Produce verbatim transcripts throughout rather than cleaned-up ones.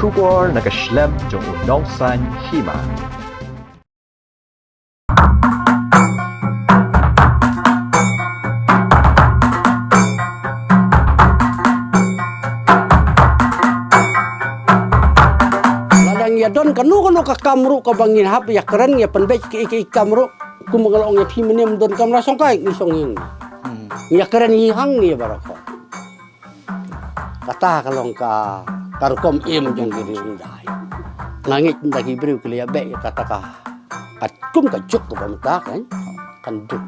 Khubor na ka shlem jong u nongsaiñ hima. Lada ngi ïa don kano kano ka kam ruh kaba ngin hap ïa kren ïa pynbeit ki ki kam ruh, kum ba nga la ong ïa phi mynne, ym don kamra shongkai ngi shong ïing. Hmm. Ngi ïa kren hi hangne baroh. Kata ka long ka, ka rukom im jong ki riewhyndai. Nga ngeit mynta ki briew ki la ïa beh ïa kata ka, ka kum ka juk kaba mynta kan, kan duk.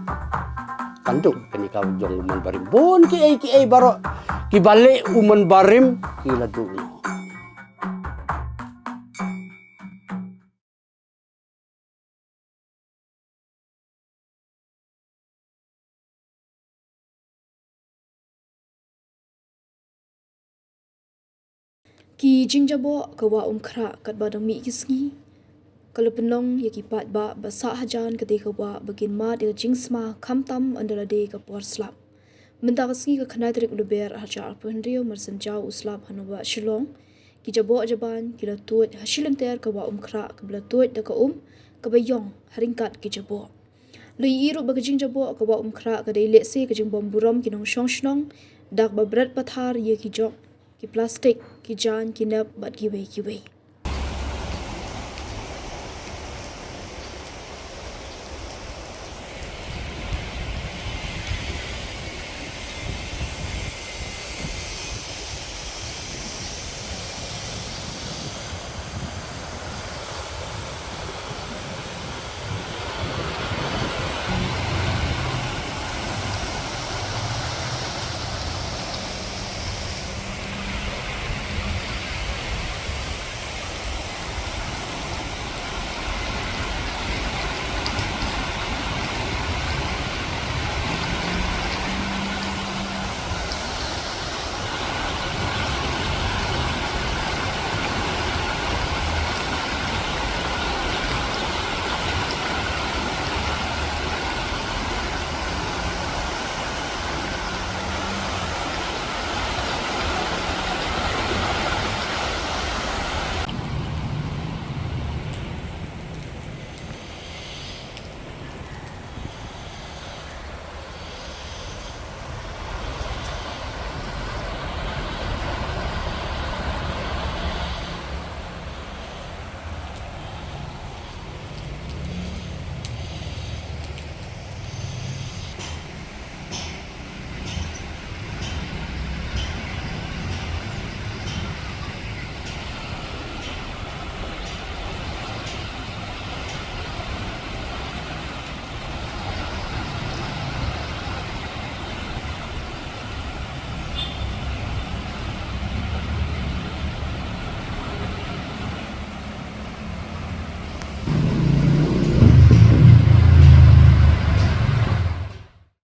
Kan duk kane ka jong u man barim. Bun ki ei ki ei baroh kiba leh u man barim ki la duh noh. Ki jingjaboh ka Wah Umkhrah katba dang mih ki sngi, ka la pynlong ïa ki paidbah ba sah hajan ka dei ka wah ba kin mad ïa ka jingsma khamtam ynda la dei ka por slap. Mynta ka sngi ka khyndai tarik u Lber arhajar arphew hynriew, mar shen jaw u slap ha Nongbah Shillong, ki jaboh jaban ki la tuid ha shilynter ka Wah Umkhrah kaba la tuid da ka um kaba ïong ha ryngkat ki jaboh. La ïohi ruh ba ka jingjaboh ka Wah Umkhrah ka dei lehse ka jingbym burom ki nongshong shnong, da kaba bret pathar ïa ki jok, ki plastik, ki jaiñ, ki nep bad kiwei kiwei.